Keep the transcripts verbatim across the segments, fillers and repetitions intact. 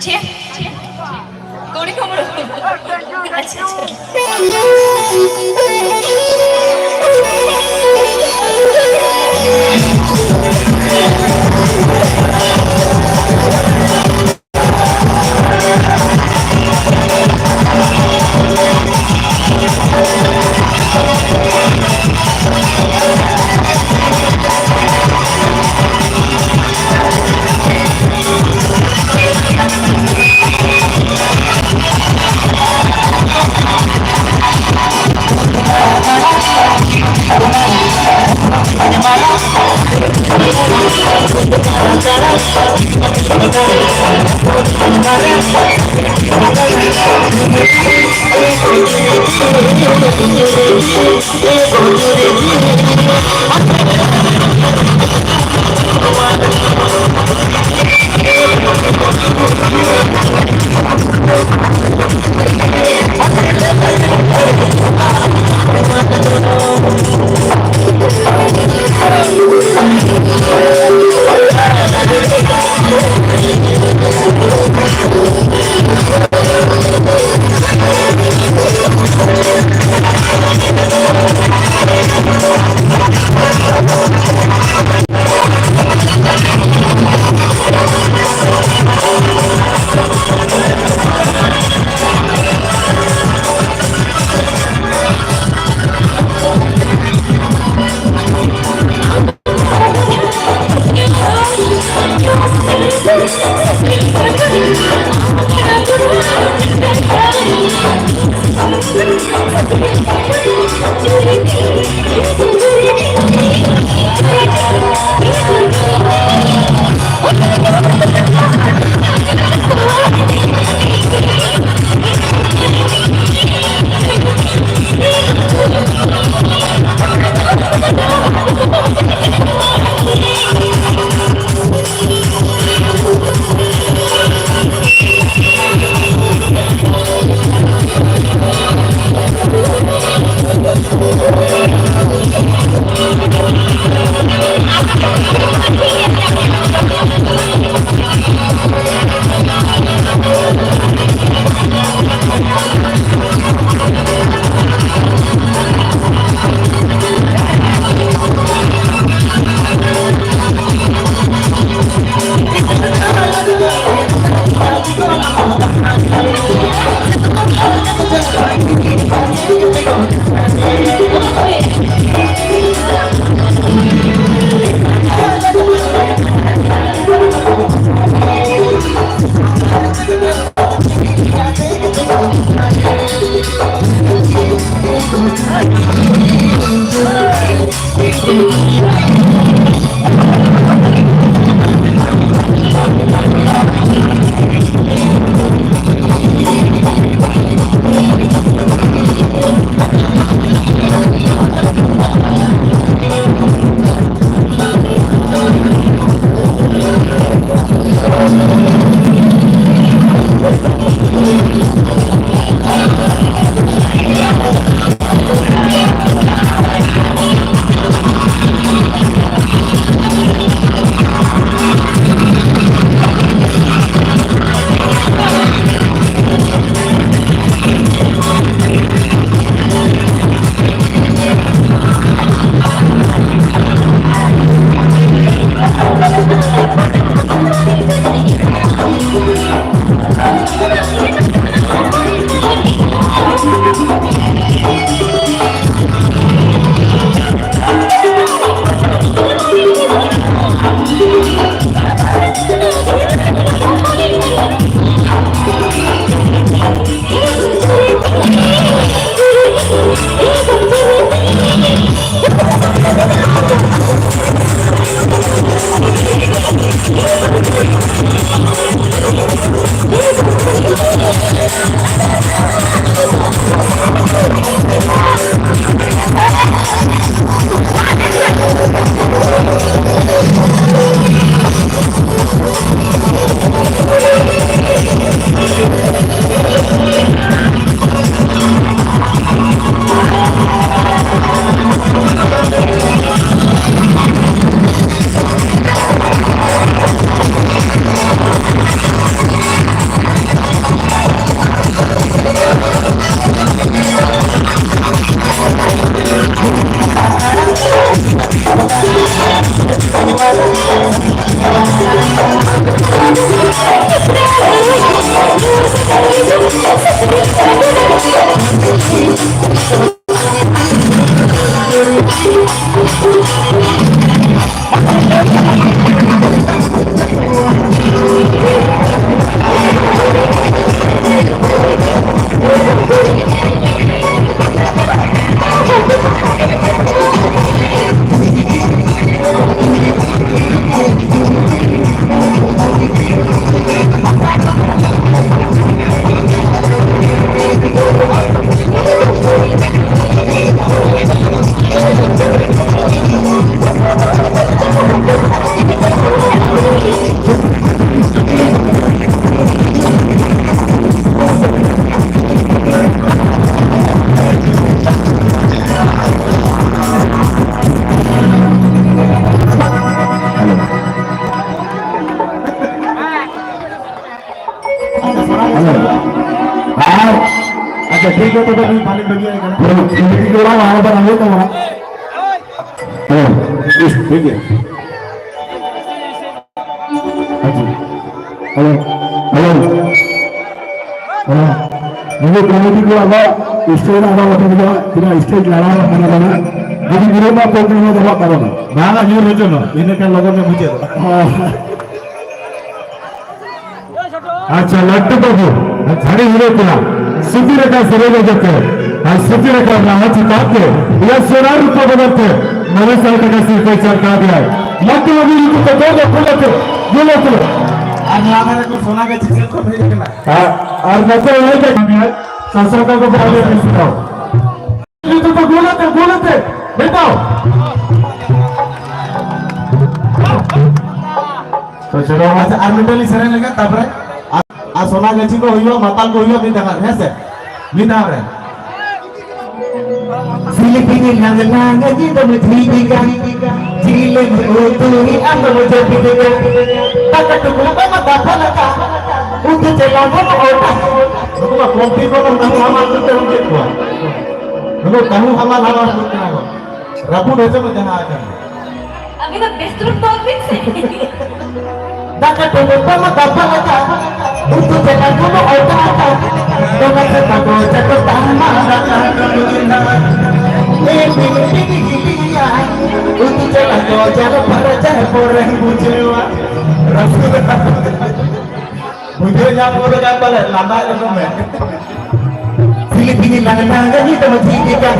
ᱪᱮᱫ? ᱠᱩᱲᱤ ᱠᱚ ᱵᱚᱲᱚ᱾ ᱟᱪᱪᱷᱟ, ᱟᱪᱪᱷᱟ᱾ ᱦᱮᱞᱳ᱾ ᱟᱨ, ᱟᱪᱪᱷᱟ, ᱴᱷᱤᱠ ᱜᱮᱭᱟ, ᱛᱚᱵᱮ ᱱᱩᱭ ᱵᱟᱹᱞᱤᱧ ᱵᱟᱹᱜᱤᱭᱟᱭ ᱠᱟᱱᱟ᱾ ᱦᱮᱞᱳ, ᱴᱷᱤᱠ ᱜᱮᱭᱟ, ᱚᱲᱟᱜ ᱟᱨ ᱵᱟᱨ ᱦᱩᱭᱩᱜ ᱛᱟᱵᱚᱱᱟ᱾ ᱦᱮᱸ, ᱴᱷᱤᱠ ᱜᱮᱭᱟ᱾ ᱟᱪᱪᱷᱟ᱾ Hello, hello. ᱦᱮᱞᱳ᱾ ᱱᱩᱭ ᱠᱚᱢᱤᱴᱤ ᱠᱚ ᱟᱵᱚ stage ᱟᱵᱚ ᱵᱟᱠᱚ ᱵᱩᱡᱷᱟᱹᱣᱟ, ᱪᱮᱫᱟᱜ stage ᱞᱟᱲᱟᱣ ᱠᱟᱱᱟ ᱵᱟᱝᱟ? ᱡᱩᱫᱤ ᱜᱤᱨᱟᱹ ᱢᱟ ᱯᱨᱚᱵᱞᱮᱢ ᱫᱚ ᱵᱟᱝ ᱛᱟᱵᱚᱱᱟ᱾ ᱵᱟᱝᱟ, ᱧᱩᱨ ᱦᱚᱪᱚ ᱱᱚ, ᱤᱱᱟᱹ ᱠᱷᱟᱱ ᱞᱚᱜᱚᱱ ᱜᱮ ᱢᱩᱪᱟᱹᱫᱚᱜᱼᱟ᱾ ᱦᱚᱸ᱾ ᱟᱪᱪᱷᱟ, ᱞᱟᱹᱴᱩ ᱵᱟᱹᱵᱩ, ᱡᱷᱟᱹᱲᱤ ᱦᱤᱨᱟᱹ ᱠᱚᱲᱟ, ᱥᱩᱵᱤᱨ ᱟᱠᱟᱱ ᱥᱮᱨᱮᱧ ᱟᱸᱡᱚᱢ ᱛᱮ, ᱟᱨ ᱥᱩᱵᱤᱨ ᱟᱠᱟᱱ ᱨᱟᱦᱟ ᱪᱮᱛᱟᱱ ᱛᱮ, ᱤᱭᱟᱹ ᱥᱚᱱᱟ ᱨᱩᱯᱟ ᱵᱚᱫᱚᱞ ᱛᱮ, ᱢᱚᱬᱮ ᱥᱟᱭ ᱴᱟᱠᱟ ᱥᱤᱨᱯᱟᱹᱭ ᱪᱟᱞ ᱠᱟᱣᱫᱮᱭᱟᱭ᱾ ᱞᱟᱹᱴᱩ ᱵᱟᱹᱵᱩ ᱧᱩᱛᱩᱢ ᱛᱮ ᱫᱚ ᱫᱚ ᱯᱷᱩᱞ ᱟᱛᱮ, ᱜᱳᱞ ᱟᱛᱮ᱾ ᱟᱨ ᱱᱚᱣᱟ ᱫᱷᱟᱨᱮ ᱠᱚ ᱥᱚᱱᱟ ᱜᱮ ᱪᱤᱠᱟᱹ ᱠᱚ ᱦᱮᱡ ᱠᱟᱱᱟ? ᱟᱨ, ᱟᱨ ᱱᱚᱛᱮ ᱦᱮᱡ ᱠᱟᱱ ᱜᱮᱭᱟᱭ, ᱥᱟᱥᱚᱱ ᱠᱚ ᱵᱟᱦᱟᱞ ᱞᱮ ᱥᱤᱥᱴᱟᱣ᱾ ᱱᱤᱛᱚᱜ ᱫᱚ ᱜᱳᱞ ᱟᱛᱮ, ᱜᱳᱞ ᱟᱛᱮ, ᱢᱤᱫ ᱫᱷᱟᱣ᱾ ᱛᱚ ᱪᱚᱞᱚ, ᱟᱪᱪᱷᱟ, ᱟᱨ ᱢᱤᱫᱴᱮᱱ ᱞᱤᱧ ᱥᱮᱨᱮᱧ ᱞᱮᱜᱮ, ᱛᱟᱯᱚᱨᱮ ᱟᱨ, ᱟᱨ ᱥᱚᱱᱟ ᱜᱟᱹᱪᱷᱤ ᱠᱚ ᱦᱩᱭᱩᱜᱼᱟ, ᱢᱟᱛᱟᱞ ᱠᱚ ᱦᱩᱭᱩᱜᱼᱟ, ᱢᱤᱫ ᱫᱷᱟᱣ, ᱦᱮᱸ ᱥᱮ? ᱢᱤᱫ ᱫᱷᱟᱣ ᱨᱮ᱾ ᱥᱤᱞᱤᱯᱤᱧ ᱞᱟᱝ ᱞᱟᱝ ᱧᱤᱫᱟᱹᱢ ᱡᱷᱤᱡ ᱠᱟᱱ, ᱡᱤᱞᱮᱢ ᱩᱛᱩᱭ ᱟᱢᱫᱚᱢ ᱡᱟᱹᱯᱤᱫ ᱠᱟᱱ, ᱫᱟᱠᱟ ᱴᱩᱠᱩᱡ ᱵᱟᱢ ᱫᱟᱯᱟᱞ ᱟᱠᱟᱫ, ᱩᱛᱩ ᱪᱮᱞᱟᱝ ᱵᱟᱢ ᱚᱴᱟ᱾ ᱱᱩᱠᱩ ᱢᱟ ᱠᱚᱢᱯᱤ ᱠᱚ ᱠᱟᱹᱦᱩ ᱦᱟᱢᱟᱞ ᱠᱚ ᱛᱮ ᱩᱰᱩᱠ ᱠᱚᱣᱟ᱾ ᱱᱩᱠᱩ ᱠᱟᱹᱦᱩ ᱦᱟᱢᱟᱞ ᱦᱟᱢᱟᱞ ᱠᱚ ᱠᱟᱱᱟ ᱠᱚ᱾ ᱨᱟᱹᱯᱩᱫ ᱦᱚᱪᱚ ᱢᱮ ᱡᱟᱦᱟᱸ ᱟᱠᱟᱱ᱾ ᱤᱧ ᱫᱚ ᱵᱮᱥ ᱫᱩᱲᱩᱵ ᱛᱚᱞ ᱵᱤᱱ ᱥᱮ᱾ ᱫᱟᱠᱟ ᱴᱩᱠᱩᱡ ᱠᱚᱢᱟ ᱜᱟᱯᱟ ᱞᱮᱠᱟ, ᱩᱛᱩ ᱪᱟᱠᱟ ᱠᱚᱢᱟ ᱚᱴᱟ ᱟᱴᱟ, ᱫᱚᱢᱮ ᱥᱮᱛᱟ ᱠᱚ ᱪᱟᱠᱚ ᱛᱟᱦᱮᱱᱟ ᱫᱟᱠᱟ ᱴᱩᱠᱩᱡ ᱨᱮᱱᱟᱜ᱾ ᱮ ᱵᱤᱱ ᱵᱤᱱ ᱜᱤᱰᱤᱭᱟ, ᱩᱛᱩ ᱪᱟᱠᱟ ᱠᱚ ᱪᱟᱞᱚ ᱯᱟᱨᱟ ᱪᱟᱦᱮ ᱯᱚᱨᱮ ᱵᱩᱡᱷᱟᱹᱣᱟ᱾ ᱨᱟᱹᱥᱠᱟᱹ ᱫᱚ ᱵᱩᱡᱷᱟᱹᱣ ᱧᱟᱢ ᱜᱚᱫ ᱠᱟᱜ ᱯᱟᱞᱮ, ᱞᱟᱸᱫᱟ ᱜᱚᱫ ᱢᱮ᱾ ᱥᱤᱞᱤ ᱯᱤᱞᱤ ᱞᱟᱸᱫᱟ ᱜᱮ ᱱᱤᱛ ᱢᱟ ᱴᱷᱤᱠ ᱜᱮᱭᱟ᱾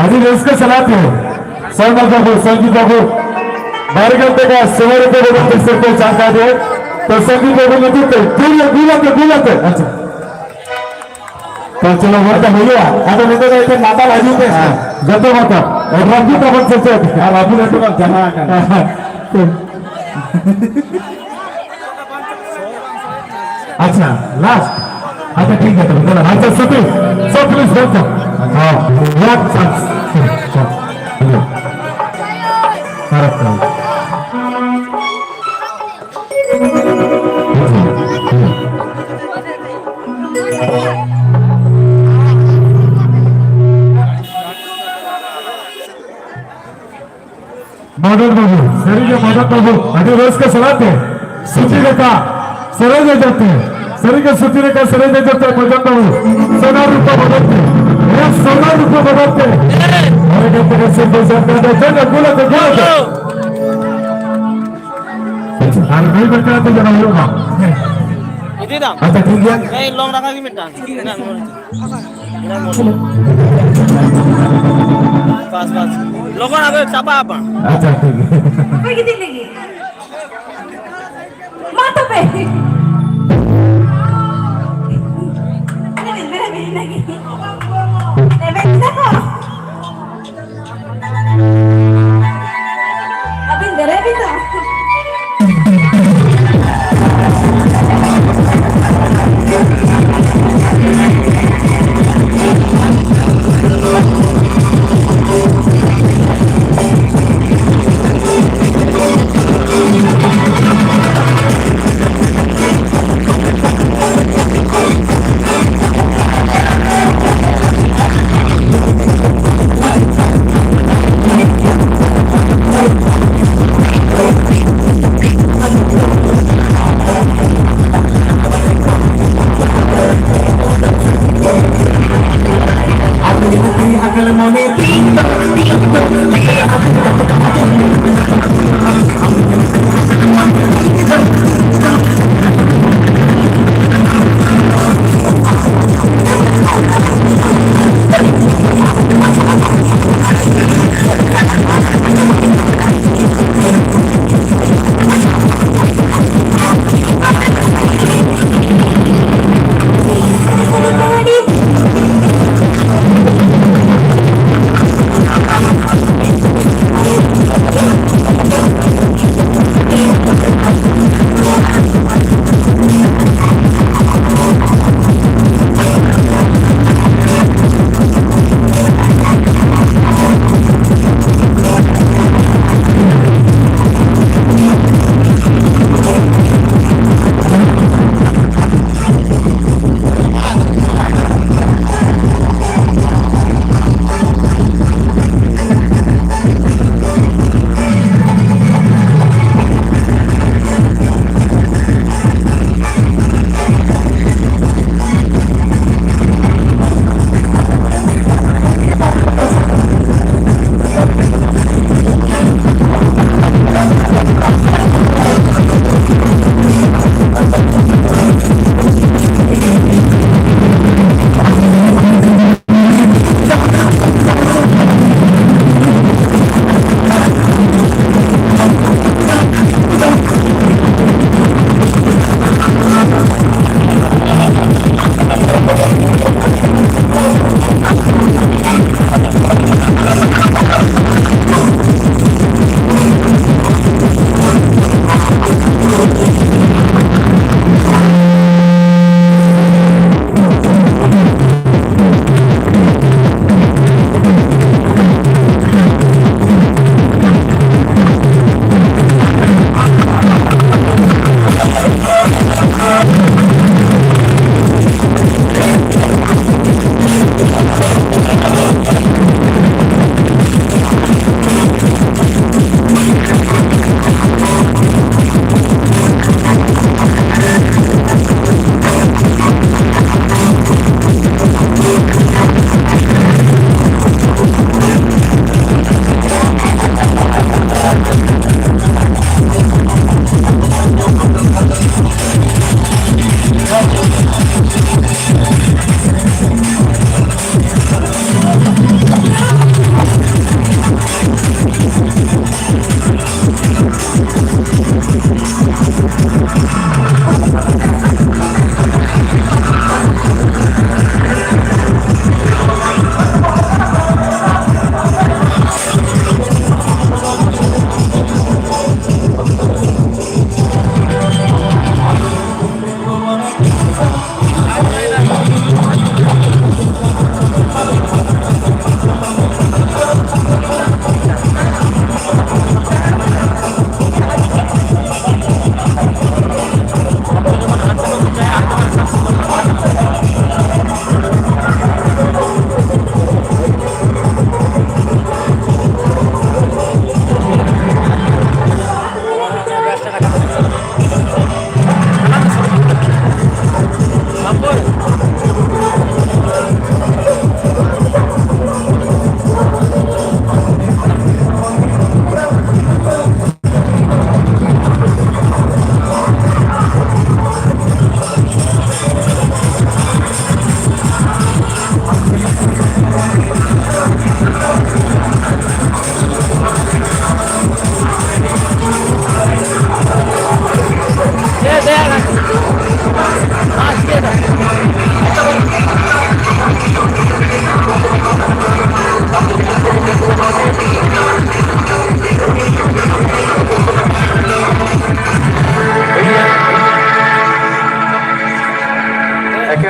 ᱟᱹᱰᱤ ᱨᱟᱹᱥᱠᱟᱹ ᱥᱟᱞᱟᱜ ᱛᱮ ᱥᱚᱨᱱᱟ ᱵᱟᱹᱵᱩ, ᱥᱚᱧᱡᱤᱛ ᱵᱟᱹᱵᱩ, ᱵᱟᱨ ᱜᱮᱞ ᱴᱟᱠᱟ ᱥᱮᱵᱟ ᱨᱩᱯᱟᱹ ᱵᱚᱫᱚᱞ ᱛᱮ ᱥᱤᱨᱯᱟᱹ ᱪᱟᱞ ᱠᱟᱫᱮᱭᱟ᱾ ᱛᱚ ᱥᱚᱧᱡᱤᱛ ᱵᱟᱹᱵᱩ ᱧᱩᱛᱩᱢ ᱛᱮ ᱫᱩᱞ, ᱫᱩᱞ ᱟᱛᱮ, ᱫᱩᱞ ᱟᱛᱮ᱾ ᱟᱪᱪᱷᱟ᱾ ᱛᱚ ᱪᱚᱞᱚ, ᱦᱚᱲ ᱫᱚ ᱦᱩᱭᱩᱜᱼᱟ᱾ ᱟᱫᱚ ᱱᱤᱛᱚᱜ ᱫᱚ ᱮᱠᱮᱱ ᱢᱟᱛᱟᱞ ᱦᱤᱡᱩᱜ ᱯᱮ᱾ ᱦᱮᱸ᱾ ᱡᱚᱛᱚ ᱢᱟᱛᱟᱞ᱾ ᱨᱚᱧᱡᱤᱛ ᱛᱟᱵᱚᱱ ᱥᱮ ᱪᱮᱫ? ᱟᱨ ᱟᱵᱚ ᱞᱟᱹᱴᱩ ᱵᱟᱝ ᱡᱟᱦᱟᱸ ᱟᱠᱟᱱ᱾ ᱟᱪᱪᱷᱟ, ᱞᱟᱥᱴ᱾ ᱟᱪᱪᱷᱟ, ᱴᱷᱤᱠ ᱜᱮᱭᱟ, ᱛᱚᱵᱮ ᱫᱮᱞᱟ᱾ ᱟᱪᱪᱷᱟ, ᱥᱚᱛᱤᱥ, ᱥᱚᱛᱤᱥ, ᱵᱚᱞ ᱛᱚ᱾ ᱦᱚᱸ, ᱞᱟᱥᱴ ᱪᱟᱱᱥ᱾ ᱦᱚᱸ, ᱦᱚᱸ᱾ ᱯᱟᱨᱚᱢ ᱠᱟᱱᱟ᱾ ᱢᱚᱫᱚᱱ ᱵᱟᱹᱵᱩ, ᱥᱟᱹᱨᱤᱜᱮ ᱢᱚᱫᱚᱱ ᱵᱟᱹᱵᱩ, ᱟᱹᱰᱤ ᱨᱟᱹᱥᱠᱟᱹ ᱥᱟᱞᱟᱜ ᱛᱮ ᱥᱩᱪᱤ ᱞᱮᱠᱟ ᱥᱮᱨᱮᱧ ᱮ ᱡᱚᱛᱮ, ᱥᱟᱹᱨᱤᱜᱮ ᱥᱩᱪᱤ ᱞᱮᱠᱟ ᱥᱮᱨᱮᱧ ᱮ ᱡᱚᱛᱮ ᱢᱚᱫᱚᱱ ᱵᱟᱹᱵᱩ, ᱥᱚᱱᱟ ᱨᱩᱯᱟ ᱵᱚᱫᱚᱞ ᱛᱮ, ᱦᱮᱸ, ᱥᱚᱱᱟ ᱨᱩᱯᱟ ᱵᱚᱫᱚᱞ ᱛᱮ, ᱦᱳᱭ, ᱰᱟᱠᱛᱟᱨ ᱥᱤᱫᱷᱩ ᱥᱚᱨᱠᱟᱨ ᱫᱚ ᱪᱮᱫ ᱮ ᱠᱩᱞ ᱟᱠᱚ, ᱠᱩᱞ ᱟᱠᱚ᱾ ᱟᱨ ᱢᱤᱫ ᱵᱟᱨ ᱠᱟᱛᱮ ᱡᱟᱱᱟᱢ ᱦᱩᱭᱩᱜᱼᱟ᱾ ᱤᱫᱤ ᱫᱟᱢ᱾ ᱟᱪᱪᱷᱟ, ᱴᱷᱤᱠ ᱜᱮᱭᱟ᱾ ᱮᱭ, ᱞᱚᱝ ᱨᱟᱠᱷᱟ ᱜᱮ ᱢᱤᱫᱴᱟᱝ᱾ ᱵᱟᱥ, ᱵᱟᱥ᱾ ᱞᱚᱜᱚᱱ ᱟᱫᱚ ᱪᱟᱵᱟᱜᱼᱟ ᱵᱟᱝ᱾ ᱟᱪᱪᱷᱟ, ᱴᱷᱤᱠ ᱜᱮᱭᱟ᱾ ᱚᱠᱚᱭ ᱜᱤᱫᱤᱡ ᱞᱟᱹᱜᱤᱫ? ᱢᱟ ᱛᱚᱵᱮ᱾ ᱨᱮᱵᱮᱫ ᱢᱮ, ᱨᱮᱵᱮᱫ ᱢᱮ᱾ ᱨᱮᱵᱮᱫ ᱠᱮᱫᱟ ᱠᱚ᱾ ᱟᱹᱵᱤᱱ ᱫᱚ ᱨᱮᱵᱮᱫ ᱫᱚ᱾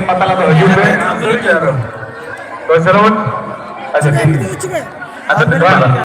ᱯᱟᱛᱟ ᱞᱟᱫᱚ ᱦᱤᱡᱩᱜ ᱯᱮ᱾ ᱛᱚ ᱥᱮᱨᱚᱱ, ᱟᱪᱪᱷᱟ, ᱴᱷᱤᱠ ᱜᱮᱭᱟ᱾ ᱟᱪᱪᱷᱟ, ᱴᱷᱤᱠ ᱜᱮᱭᱟ᱾